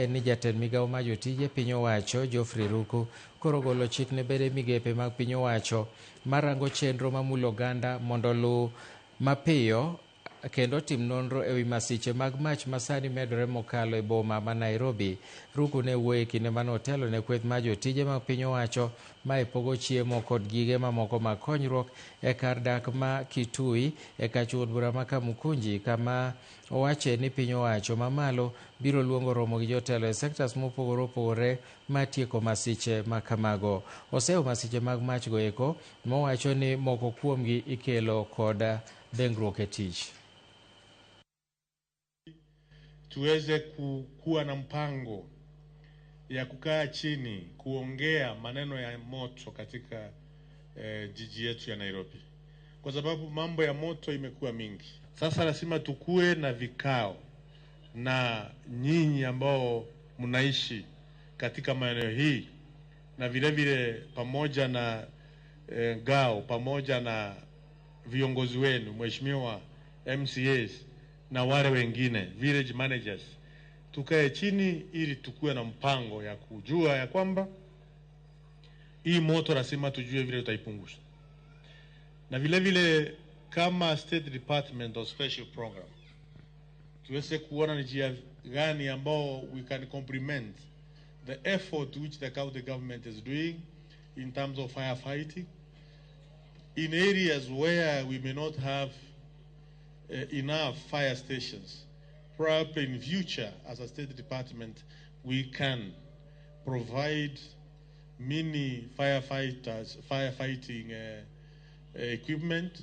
En ni jatend migawo mar jotije piny owacho Geoffrey Ruku koro ogolo chik ne bede migepe mag piny owacho marango chenro mamulo oganda mondo oluw mapiyo kendo otim nonro ewi masiche mag mach masani medore mokalo e boma ma Nairobi. Ruku ne wuoyo e kinde mane otelo ne kweth mar jotije mag piny owacho mae pogo chiemo kod gige mamoko mag konyruok e kar dak ma Kitui e kach od bura ma Kamukunji, kama owache ni piny owacho mamalo biro luongo romo gi jotelo e sectors mopogore opogore ma tieko masiche ma kamago. Osewo masiche mag mach go eko mowacho ni moko kuomgi ikelo kod dhengruok e tich. Tuweze kuwa na mpango ya kukaa chini kuongea maneno ya moto katika jiji yetu ya Nairobi, kwa sababu mambo ya moto imekuwa mingi. Sasa lazima tukue na vikao na nyinyi ambao mnaishi katika maeneo hii na vile vile pamoja na ngao pamoja na viongozi wenu, mheshimiwa MCAs na wale wengine village managers, tukae chini ili tukue na mpango ya kujua ya kwamba hii moto lazima tujue vile tutaipunguza, na vile vile kama State Department of Special Program tuweze kuona ni njia gani ambao we can complement the effort which the county government is doing in terms of firefighting in areas where we may not have enough fire stations. Probably in future, as a state department, we can provide mini firefighters, firefighting equipment,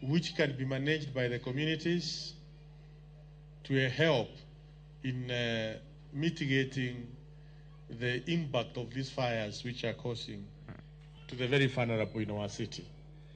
which can be managed by the communities to help in mitigating the impact of these fires which are causing to the very vulnerable in our city.